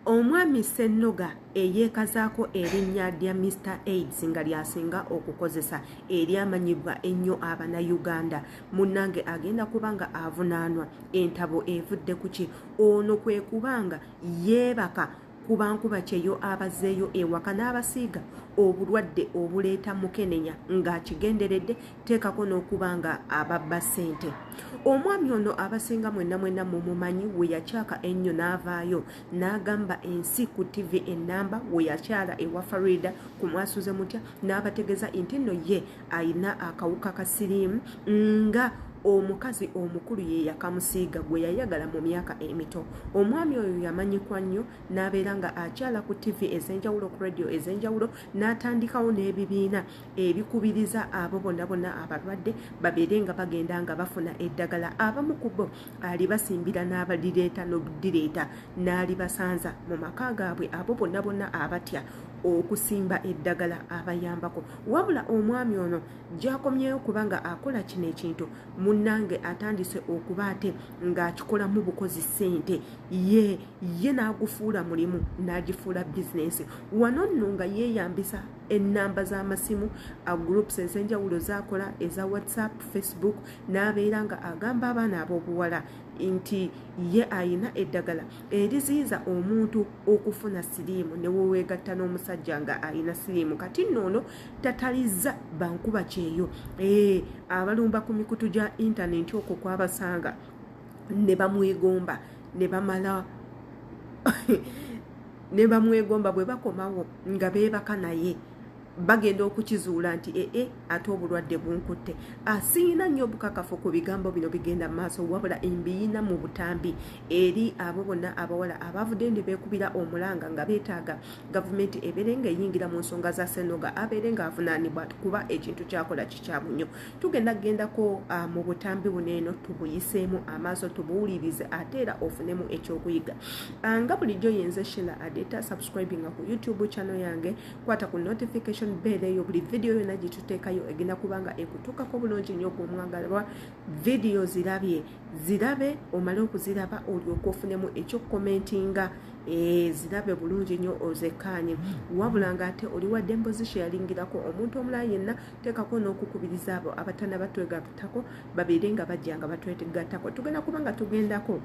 Omwami Ssennoga eyeekazaako erinnya lya Mister Aids nga ly'asinga okukozesa eryamanyibwa ennyo Abanayuganda munnange agenda kuba nga avunaanwa. Entabo evudde ku ki? Ono kwe kuba nga yeebaka ku bankuba kyeyo abazzeeyo ewaka n'abasiiga obulwadde obuleeta mukenenya ng'akigenderedde teekako n'okuba nga ababba ssente. Omwami ono abasinga mwenna mwenna mumumanyi we yakyaka ennyo n'avaayo n'agamba ensi ku ttivi ennamba we yakyala ewa Farida ku Mwasuze Mutya n'abategeeza nti nno ye alina akawuka ka siriimu nga omukazi omukulu ye yakamusiiga gwe yayagala mu myaka emito. Omwami oyo yamanyikwa nnyo n'abeera nga akyala ku ttivi ez'enjawulo, ku radio ez'enjawulo, n'atandikawo n'ebibiina ebikubiriza abo bonna bonna abalwadde babeere nga bagenda nga bafuna eddagala. Abamu ku bo alibasimbira n'abalireeta n'obudireeta n'alibasanza mu maka gaabwe, abo bonna bonna abatya okusimba eddagala abayambako. Wabula omwami ono gy'akomyeyo kubanga akola kino ekintu munnange atandise okuba ate ng'akikolamu bukozi ssente, ye ye n'agufuula mulimu n'agifuula bizinensi. Wano nno nga yeeyambisa ennamba z'amasimu, groups ez'enjawulo z'akola eza WhatsApp, Facebook, n'abeera nga agamba abaana ab'obuwala nti ye ayina eddagala eriziyiza omuntu okufuna siriimu ne weweegatta n'omusajja nga ayina siriimu. Kati nno ono tatalizza bankuba kyeyo abalumba ku mikutu gya intaneti okwo kwabasanga ne bamwegomba ne bamala ne bamwegomba, bwe bakomawo nga beebaka naye bagenda okukizuula nti ee ate obulwadde bunkutte. Siyina nnyo obukakafu ku bigambo bino bigenda mu maaso, wabula mbiyina mu butambi eri abo bonna abawala abavuddeyo ne beekubira omulanga nga beetaaga gavumenti ebeere ng'eyingira mu nsonga za Senoga, abeere ng'avunaanibwa kuba ekintu kyakola kikyamu nnyo. Tugenda kugendako mu butambi buno eno tubuyiseemu amaaso, tubuwulirize ate era ofunemu ekyokuyiga. Nga bulijjo yenze Shela Adeta. Subscribinga ku YouTube channel yange, kwata ku notification bell eyo, buli video yonna gye tuteekayo egenda kubanga ekutuukako bulungi nnyo gw'omwagalwa. Video zirabye, zirabe, omale okuziraba olyoke ofunemu ekyokukomentinga. Zirabe bulungi nnyo ozekkaanye, wabula ng'ate oli wadde embozi sharingirako omuntu omulala yenna, teekako n'okukubiriza abo abatannaba twegattako babeere nga bajja nga batwegattako. Tugenda kuba nga tugendako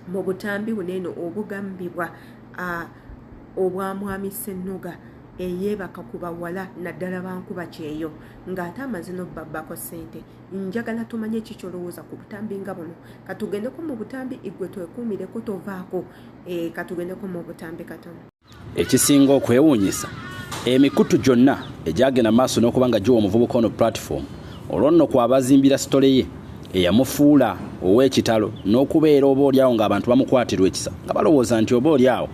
mu butambi buno eno obugambibwa obwa mwami Ssennoga eyeebaka ku bawala naddala bankuba kyeyo ng'ate amaze n'obbabbako ssente. Njagala tumanye ki kyolowooza ku butambi nga buno. Katugendeko mu butambi, igwe twekuumireko, tovaako. Katugendeko mu butambi katono. Ekisinga okwewuunyisa, emikutu gyonna egyagenda maaso n'okuba nga giwa omuvubuka ono platform, olwo nno kwabazimbira story ye eyamufuula ow'ekitalo n'okubeera oba oliawo ng'abantu bamukwatirwa ekisa nga balowooza nti oba oliawo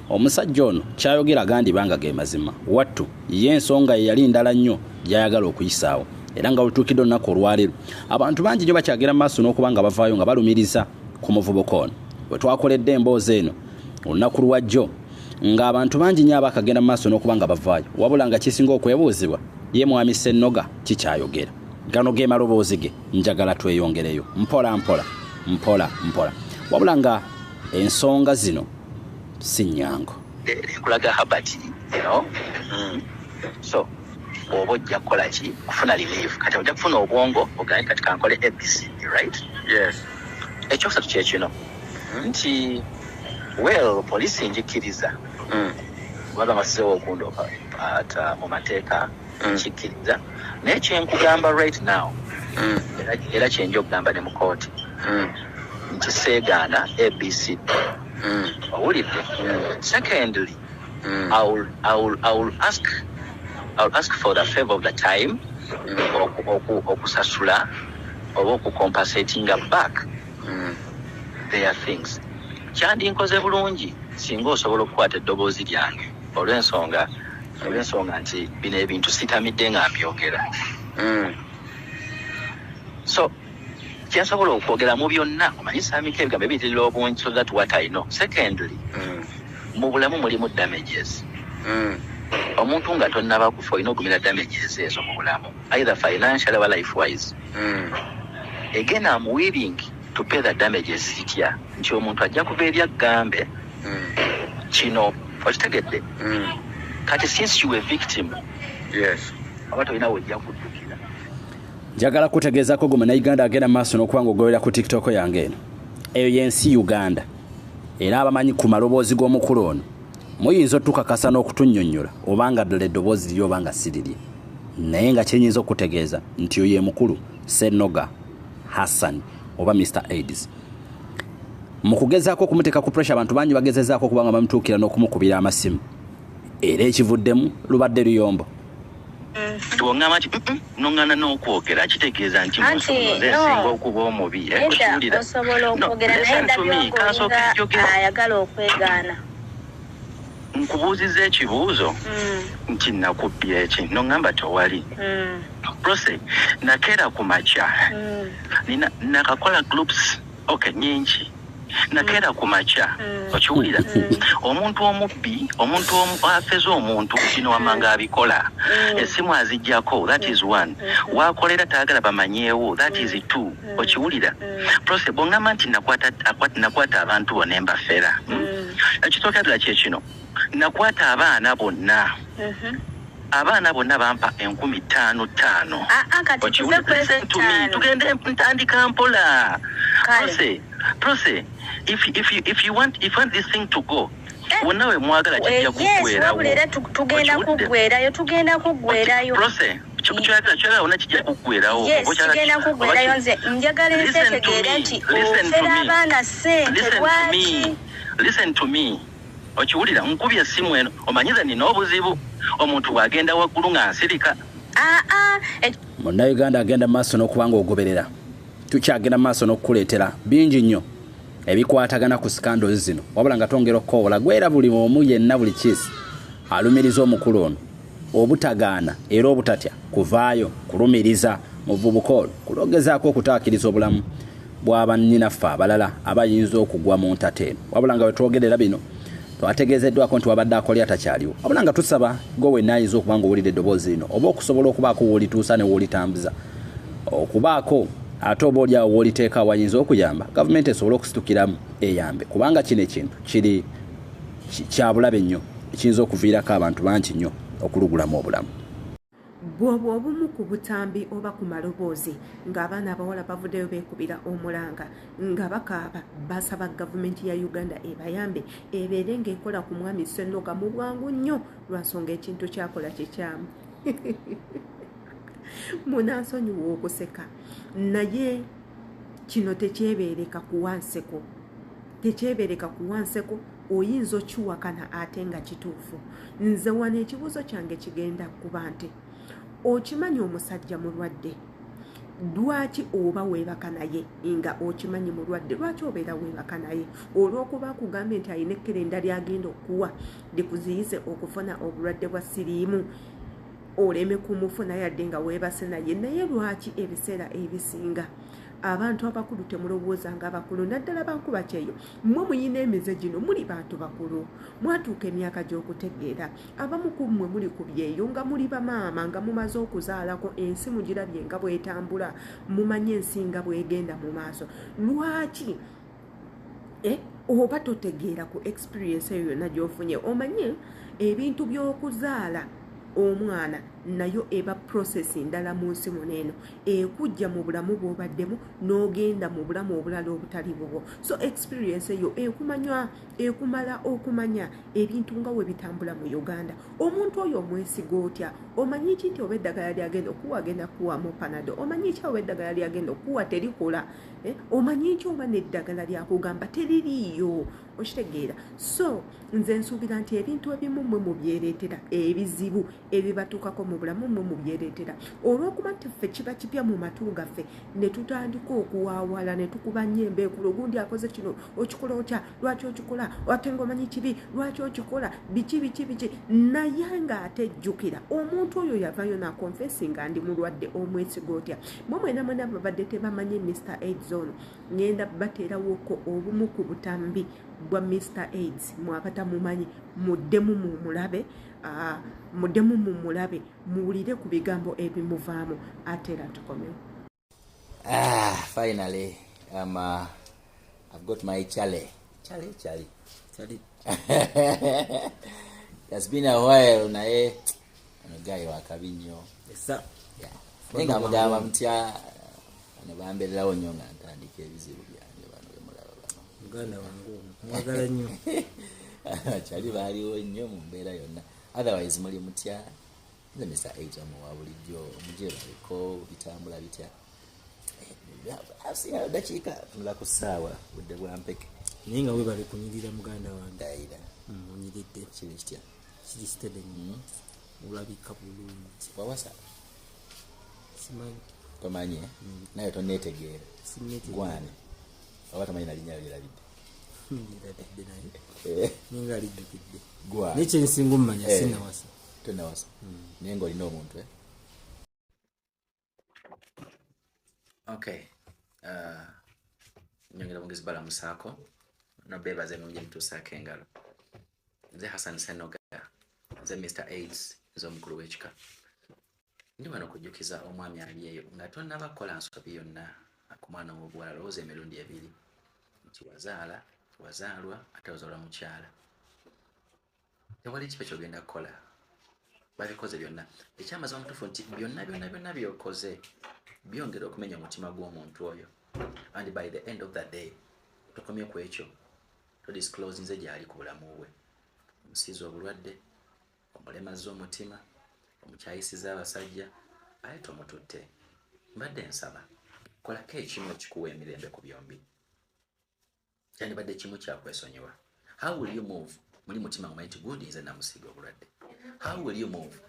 omusajja ono kyayogera gandiba nga ge mazima. Wattu ye ensonga ye yali ndala nnyo gy'ayagala okuyisaawo, era nga olutuukidde olunaku olwaleero abantu bangi nnyo bakyagera mu maaso n'okuba nga bavaayo nga balumiriza ku muvubuka ono. Bwe twakoledde emboozi eno olunaku lwajjo ng'abantu bangi nnyo abakagenda mu maaso n'okuba nga bavaayo, wabula nga kisinga okwebuuzibwa ye mwami Ssennoga kikyayogera. Gano ge maloboozi ge. Njagala tweyongereyo mpola mpola mpola mpola, wabula nga ensonga zino si nnyangu. Nkulaga Herbert. So oba ojja kukola ki kufuna relief, kati ojja kufuna obwongo ogambe kati kankole ABC, right? Yes. Ekyokusatu kyekino nti well, poliisi njikkiriza kuba basizewo okundoopa at mu mateeka kikkiriza, naye kyenkugamba right now era kyenja okugamba ne mu kooti nti seegaana ABCD. Owulidde? Secondly, I will ask for the favor of the time okusasula oba okucompensatinga back their things. Kyandinkoze bulungi singa osobola okukwata eddoboozi lyange olw'ensonga nti bino ebintu sitamidde nga mbyogera. So kyensobola okwogera mu byonna, omanyi saamiko ebigambo ebiyitirira obungi, so that what I know. Secondly, mu bulamu mulimu damages. Omuntu nga tonnaba kufa olina ogumira damages ezo mu bulamu, either financial oba life wise. Again, am willing to pay the damages. Zitya? Nti omuntu ajja kuva eri agambe. Kino okitegedde? Kati since you were victim, oba tolina wojja kuddukira. Njagala kutegeezako gwe Munnayuganda agenda mu maaso n'okuba nga ogoberera ku TikTok yange eno. Eyo y'ensi Uganda, era abamanyi ku maloboozi g'omukulu ono muyinza otukakasa n'okutunnyonnyola obanga ddala eddoboozi liri oba nga si lirye, naye nga kyenyinza okutegeeza nti oyo ye mukulu Senoga Hassan oba Mr AIDS. Mu kugezaako okumuteeka ku pressure, abantu bangi bagezezaako okuba nga bamutuukira n'okumukubira amasimu, era ekivuddemu lubadde luyombo. Bwongamba nti noŋŋana n'okwogera, kitegeeza nti Anti, munsi muno nze no. nsinga okuba omubi, eh, Nedda, okiwulira? osobola No, okwogera, naye listen to me, ndabye kansooke ng'olinga njogere. ayagala okwegaana. Nkubuuzizza ekibuuzo nti nakubbye eki, noŋŋamba tewali. Prossy, nakeera ku makya, nina nakakola groups, okay, nyingi. Nakeera ku makya, okiwulira? Omuntu omubbi, omuntu afeza omuntu, kino wamanga abikola, essimu azijjako, that is one. Wakolera taagala bamanyeewo, that is two. Okiwulira, Prossy? Bwongamba nti nakwata abantu bonna embafera, Ekitooka ddala kye kino: nakwata abaana bonna, abaana bonna bampa 5000 50. Ah, ah, kati tuve Okiwulira? ku Listen to me. 5000. Tugende ntandika mpola. Kale. Prossy, Prossy, if you want this thing to go, Eh, wonna we mwagala kijja Yes, wabula era kuggwerawo. tugenda Okiwulidde? kuggwerayo, tugenda kuggwerayo. Prossy, kyoyagala wonna kijja kuggwerawo. Yes, Oba okyagala kigenda kuggwerayo. Oba Nze njagala ensi Listen to etegeere me. nti Listen to ofera me. abaana ssente. Listen to Lwaki? me. Listen to me. Okiwulira? Nkubye essimu eno, omanyiza nina obuzibu, omuntu bw'agenda waggulu nga nsirika. Ah, ah, Munnayuganda agenda mu maaso n'okuba nga ogoberera, tukyagenda mu maaso n'okukuleetera bingi nnyo ebikwatagana ku scandals zino, wabula nga twongera okukoowola gwera buli omu yenna, buli kiisi alumiriza omukulu ono obutagaana era obutatya kuvaayo kulumiriza muvubuka ono kulogezaako okutaakiriza obulamu bw'abannyinaffe abalala abayinza okugwa mu ntata eno. Wabula nga wetwogerera bino, twategeezeddwako nti wabadde akolya takyaliwo, wabula nga tusaba gwe wenna ayinza okuba nga owulira eddoboozi lino oba okusobola okubaako woolituusa ne woolitambuza, okubaako ate oba oli awo wooliteeka awayinza okuyamba gavumenti esobole okusitukiramu eyambe, kubanga kino ekintu kiri kya bulabe nnyo ekiyinza okuviirako abantu bangi nnyo okulugulamu obulamu. Bw'obwo obumu ku butambi oba ku maloboozi ng'abaana abawala bavuddeyo beekubira omulanga nga bakaaba, basaba gavumenti ya Uganda ebayambe, ebeere ng'ekola ku mwami Ssennoga mu bwangu nnyo, lwa nsonga ekintu kyakola kikyamu. Munansonyiwa okuseka, naye kino tekyebeereka kuwa nseko, tekyebeereka kuwa nseko. Oyinza okiwakana ate nga kituufu. Nze wano ekibuuzo kyange kigenda kuba nti okimanyi omusajja mulwadde, lwaki oba weebaka naye nga okimanyi mulwadde? Lwaki obeera weebaka naye? Olw'okuba akugambye nti alina ekkerenda lyagenda okuwa likuziyize okufuna obulwadde bwa siriimu, oleme kumufuna yadde nga weebase naye. Naye lwaki ebiseera ebisinga abantu abakulu temulowooza nga abakulu, naddala bankuba kyeyo? Mmwe muyina emize gino, muli bantu bakulu, mwatuuka emyaka gy'okutegeera. Abamu ku mmwe muli ku byeyo nga muli bamaama, nga mumaze okuzaalako, ensi mugirabye nga bwetambula, mumanye ensi nga bwegenda mu maaso. Lwaki oba totegeera ku experience eyo yonna gy'ofunye? Omanye ebintu by'okuzaala omwana nayo eba process ndala mu nsi muno eno, ekujja mu bulamu bw'obaddemu n'ogenda mu bulamu obulala obutali bubwo. So experience eyo ekumanywa, ekumala okumanya ebintu nga we bitambula mu Uganda. Omuntu oyo omwesiga otya? Omanyi ki nti oba eddagala lyagenda okuwa agenda kuwamu Panado? Omanyi ki oba eddagala lyagenda okuwa terikola? Omanyi ki oba n'eddagala lyakugamba teririiyo? Okitegeera? So nze nsuubira nti ebintu ebimu mmwe mubyereetera, ebizibu ebibatuukako mu bulamu mmwe mubyereetera, olw'okuba nti ffe kiba kipya mu matu gaffe ne tutandika okuwaawala ne tukuba nnyo embeekulo. Gundi akoze kino, okikola otya? Lwaki okikola ate ngaomanyi kibi? Lwaki okikola? Biki biki biki? Naye ng'ate jjukira omuntu oyo yavayo naconfessi nga ndi mulwadde. Omwesiga otya? Mwe mwena mwena babadde tebamanyi Mr AIDS ono, ŋŋenda bateerawoko obumu ku butambi bwa Mr AIDS. Mwabatamumanyi, muddemu mumulabe, muddemu mumulabe, muwulire ku bigambo ebimuvaamu, ate era tukomewo. Ah, finally, I've got my Charlie. Charlie, Charlie, Charlie. It's been a while naye ono guy wakabi nnyo. Esa. Yeah. Naye nga mugamba mutya bano bambeererawo nnyo nga ntandika ebizibu byange bano bemulaba bano. Muganda wange ono mwagala nnyo. Abakyali baaliwo nnyo mu mbeera yonna. Otherwise muli mutya? Nze Mr. Eight omuwa bulijjo omugyebaliko bitambula bitya? Asinga dakiika tunula ku ssaawa budde bwa mpeke. Naye nga webale kunyirira muganda wange. Ndayira. Onyiridde. Kiri kitya? Kiri steady nnyo. Olabika bulungi. Wawasa? Simanyi. Tomanyi eh? Naye tonneetegeera. Sinneetegeera. Gwani? Oba tomanyi na linnya lyerabidde? Lyerabidde naye. Eh. Naye nga lijjukidde. Gwani? Naye kyensinga omumanya Eh. sinnawasa. Tonnawasa. Naye ng'olina omuntu eh? Okay. Nyongera bwongezi balamusaako nobeebaza emirundi gye mutuusaako engalo. Nze Hassan Senoga, nze Mr. AIDS, nze omukulu w'ekika. Ndi wano okujjukiza omwami ali eyo nga tonnaba kukola nsobi yonna ku mwana w'obuwala, lowooza emirundi ebiri nti wazaala, wazaalwa ate ozaalwa mukyala. Tewali kibi ky'ogenda kukola, babikoze byonna. Ekyamazima mutuufu nti byonna byonna byonna by'okoze byongera okumenya omutima gw'omuntu oyo, and by the end of the day tokomye ku ekyo, todisclosinze gy'ali ku bulamu bwe. Omusiize obulwadde, omulemazza omutima, omukyayisiza abasajja, aye tomututte. Mbadde nsaba kolako ekimu ekikuwa emirembe ku byombi. Kyandibadde kimu kyakwesonyiwa. How will you move? Muli mutima ngomanyi nti gundi nze namusiiga obulwadde. How will you move?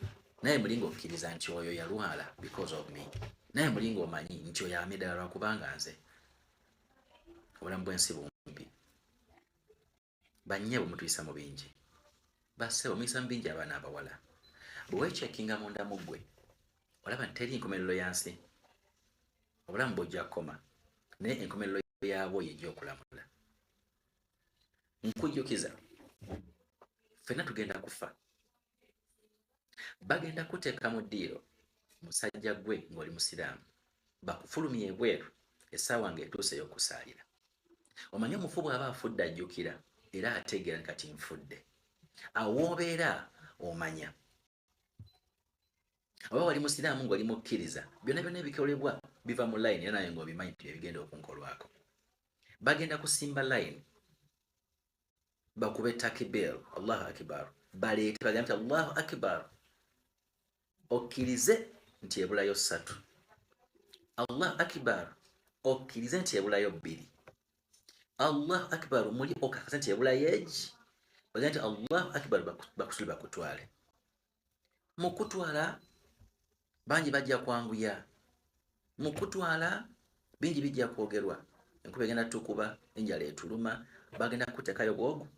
Naye muli ng'okkiriza nti oyo yalwala because of me. Naye muli ng'omanyi nti oyo amya eddagala lwakubanga nze. Obulamu bw'ensi bumpi. Bannyabo mutuyisa mu bingi. Bassebo muyisa mu bingi abaana abawala. Bwe weecheckinga munda mu ggwe, olaba nti teri nkomerero ya nsi. Obulamu bw'ojja kukoma, naye enkomerero yaabwo y'ejja okulamula. Nkujjukiza, ffenna tugenda kufa. Bagenda kuteeka mu ddiiro musajja gwe ng'oli musiraamu, bakufulumya ebweru essaawa ng'etuuse ey'okusaalira. Omanyi omufu bw'aba afudde ajjukira era ategeera nti kati nfudde. Awo w'obeera omanya. Oba wali musiraamu ng'oli mukkiriza, byonna byonna ebikolebwa biva mu line era naye ng'obimanyi nti ebigenda okunkolwako. Bagenda kusimba line, bakube takbir, Allahu Akbar, baleete bagambe nti Allahu Akbar, okkirize nti ebulayo 3. Allahu Akbar, okkirize nti ebulayo 2. Allahu Akbar, muli okakase nti ebulayo egi, bagambe nti Allahu Akbar, bakusule bakutwale. Mu kutwala bangi bajja kwanguya, mu kutwala bingi bijja kwogerwa, enkuba egenda tukuba, enjala etuluma, bagenda kuteekayo bwogu.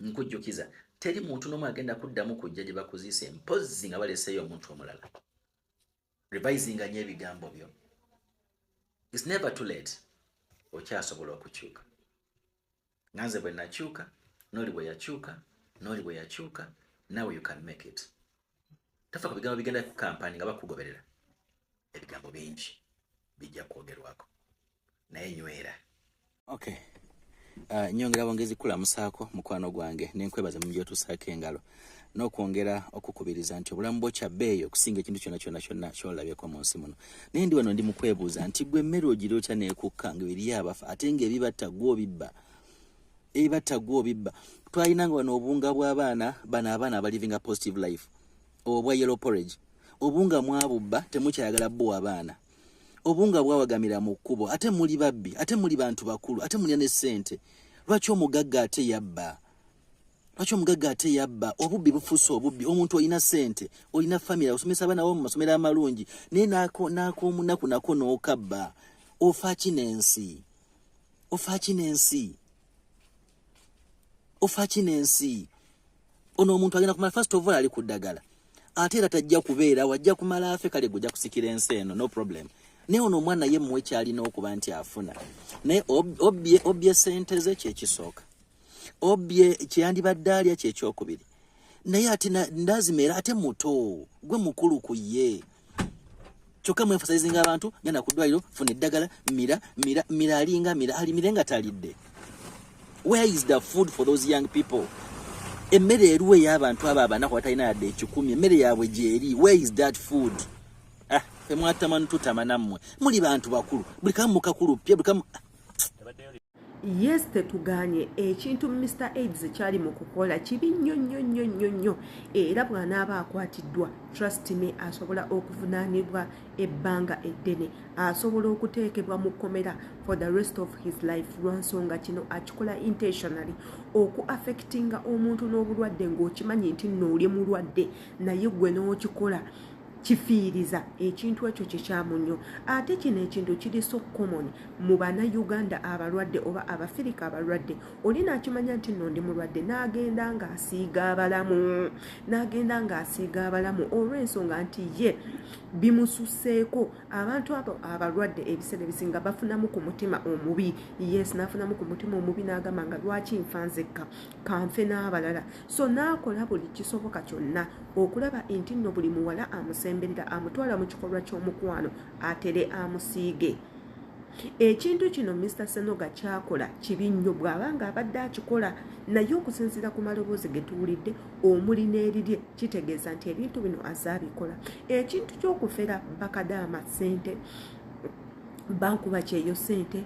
Nkujjukiza teri muntu n'omu agenda kuddamu kujja gye bakuziise mpozzi nga baleseeyo omuntu omulala. Revisinga nnyo ebigambo byo. It's never too late. Okyasobola okukyuka. Nga nze bwe nakyuka, n'oli bwe yakyuka, n'oli bwe yakyuka, now you can make it. Tofa ku bigambo bigenda ku kampani nga bakugoberera. Ebigambo bingi bijja kwogerwako. Naye nywera. Okay. Nyongera bongezi kulamusaako mukwano gwange ne nkwebaza mu gy'otuusaako engalo n'okwongera okukubiriza nti obulamu bwo kya bbeeyi okusinga ekintu kyonna kyonna kyonna ky'olabyeko mu nsi muno. Naye ndi wano ndi mu kwebuuza nti gwe emmere ogira otya n'ekukka nga eriyo abafa ate ng'ebibatta gwe obibba. Ebibatta gwe obibba. Twalinanga wano obunga bw'abaana bano abaana abalivinga positive life obwa yellow porridge. Obunga mwabubba temukyayagala bbo abaana. Obunga bwawagamira mu kkubo ate muli babbi ate muli bantu bakulu ate mulya ne ssente. Lwaki omugagga ate yabba? Lwaki omugagga ate yabba? Obubbi bufuuse obubbi. Omuntu olina ssente, olina famire, osomesa abaana bo mu masomero amalungi, naye n'ak'omunaku nako n'okabba. Ofa ki n'ensi? Ofa ki n'ensi? Ofa ki n'ensi? Ono omuntu agenda kumala, first of all ali ku ddagala, ate era tajja kubeera, wajja kumala afe, kale gwe ojja kusikira ensi eno, no problem. Naye ono omwana ye muwe kyalina okuba nti afuna. Naye obbye ssente ze kyekisooka, obbye kyeyandibadde alya kyekyokubiri, naye ate ndazima era ate muto gwe mukulu ku ye. Kyokka mwemphasizinga abantu, genda ku ddwaliro, funa eddagala, mira mira mira, alinga mira alimire nga talidde. Where is the food for those young people? Emmere eriwo ey'abantu abo abanaku abatalina yadde 100? Emmere yaabwe gyeri? Where is that food? Ah, temwatama ntutama nammwe, muli bantu bakulu, buli kamu mukakulupye, buli kamu. Yes, tetuganye ekintu Mr Aids kyali mu kukola kibi nnyo nnyo nnyo nnyo nnyo, era bw'anaaba akwatiddwa, trust me, asobola okuvunaanibwa ebbanga eddene, asobola okuteekebwa mu kkomera for the rest of his life, lwansonga kino akikola intentionally, oku affectinga omuntu n'obulwadde ng'okimanyi nti nno oli mulwadde, naye gwe n'okikola, kifiiriza. Ekintu ekyo kikyamu nnyo. Ate kino ekintu kiri so common mu Bannayuganda abalwadde oba Abafirika abalwadde. Oli naakimanya nti nno ndi mulwadde, n'agenda ng'asiiga abalamu, n'agenda ng'asiiga abalamu, olw'ensonga nti ye bimususseeko. Abantu abo abalwadde ebiseera ebisinga bafunamu ku mutima omubi. Yes, n'afunamu ku mutima omubi, n'agamba nga lwaki nfa nzekka, kanfe n'abalala. So n'akola buli kisoboka kyonna okulaba nti nno buli muwala amusemberera, amutwala mu kikolwa ky'omukwano, atere amusiige. Ekintu kino Mr Senoga kyakola kibi nnyo bw'aba nga abadde akikola, naye okusinziira ku maloboozi ge tuwulidde omuli n'erirye, kitegeeza nti ebintu bino azaabikola. Ekintu ky'okufera bakadaama ssente, bankuba kyeyo ssente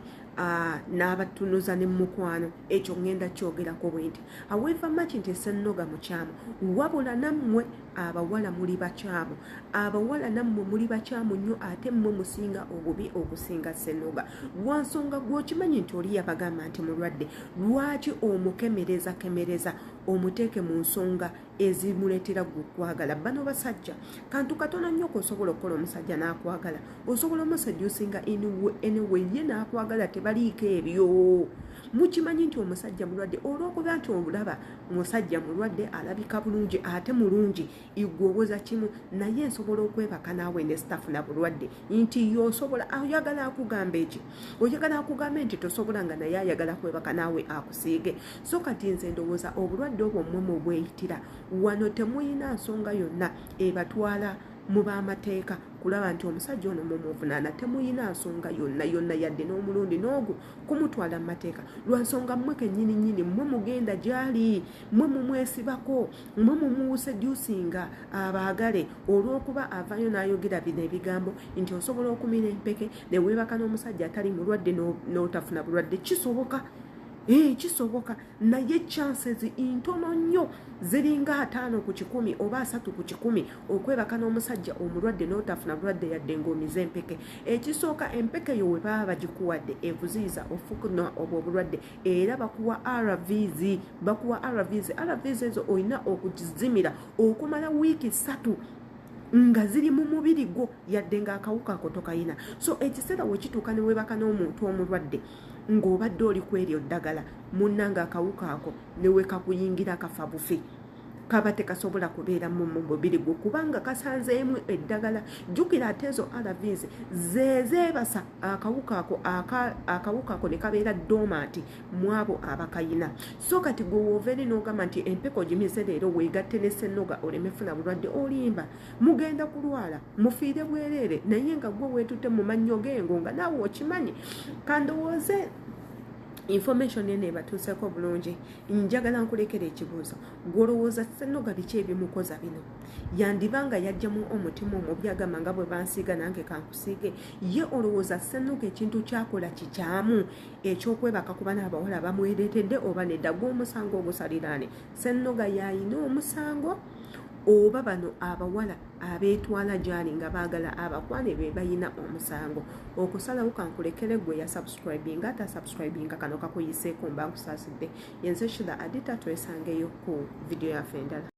n'abatunuza ne mukwano, ekyo ŋŋenda kyogerako bwe nti, however much nti Senoga mukyamu, wabula nammwe abawala muli bakyamu. Abawala nammwe muli bakyamu nnyo, ate mmwe musinga obubi okusinga Senoga, lwansonga gweokimanyi nti oli yabagamba nti mulwadde, lwaki omukemereza kemereza omuteeke mu nsonga ezimuleetera gwe okwagala bano basajja? Kantu katono nnyo kosobola okukola omusajja n'akwagala. Osobola omuseducinga anyway, ye n'akwagala. Tebaliiko ebyo. Mukimanyi nti omusajja mulwadde, olw'okuba nti olaba omusajja mulwadde, alabika bulungi ate mulungi, igwe owoza kimu naye nsobola okwebaka naawe ne sitafuna bulwadde, nti ye osobola. Oyagala akugamba eki? Oyagala akugambe nti tosobola, nga naye ayagala kwebaka naawe akusiige? So kati nze ndowooza obulwadde obwo mmwe mubweyitira wano. Temuyina nsonga yonna ebatwala mu b'amateeka kulaba nti omusajja ono mumuvunaana. Temuyina nsonga yonna yonna, yadde n'omulundi n'ogwo, kumutwala mu mateeka, lwansonga mmwe kennyini nnyini mmwe mugenda gy'ali, mmwe mumwesibako, mmwe mumuseducinga abaagale, olw'okuba avayo n'ayogera bino ebigambo nti osobola okumira empeke ne weebaka n'omusajja atali mulwadde n'otafuna bulwadde. Kisoboka, kisoboka, naye chances ntono nnyo, ziringa 50 ku 100 oba 30 ku 100 okwebaka n'omusajja omulwadde n'otafuna bulwadde, yadde ng'omize empeke. Ekisooka, empeke yo we baba bagikuwadde ekuziyiza ofuna obwo obulwadde, era bakuwa ARVs, bakuwa ARVs. ARVs ezo olina okuzimira okumala wiiki 3 nga ziri mu mubiri gwo, yadde ng'akawuka ako tokayina. So ekiseera wekituuka ne weebaka n'omuntu omulwadde ng'obadde oli ku eryo ddagala, munnanga akawuka ako ne wekakuyingira kafa bufi, kaba tekasobola kubeera mu mubiri gwo kubanga kasanzeemu eddagala. Jjukira ate ezo ARVs zezeebasa akawuka ako, akawuka ako ne kabeera dormant mu abo abakayina. So kati gwe woova eri n'ogamba nti empeka ogimize leero weegatte ne Senoga oleme funa bulwadde, olimba. Mugenda kulwala mufiire bwereere, naye nga gwe weetutte mu mannyo g'engo nga naawe okimanyi. Kandowooze information eno ebatuuseko bulungi. Njagala nkulekera ekibuuzo: gwolowooza Senoga biki ebimukoza bino? Yandiba nga yajjamu omutima omubi, agamba nga bwe bansiiga nange kankusiige. Ye olowooza Senoga ekintu kyakola kikyamu, ekyokwebaka kuba n'abawala bamwereetedde, oba nedda? Gw'omusango ogusaliraane, Senoga yayina omusango oba bano abawala abeetwala gyali nga baagala abakwane be bayina omusango? Okusalawo kankulekere gwe ya subscribinga, atasubscribinga kano kakuyiseeko, mba nkusaasidde. Yenze Shida Adita, twesangeyo ku vidiyo yaffe endala.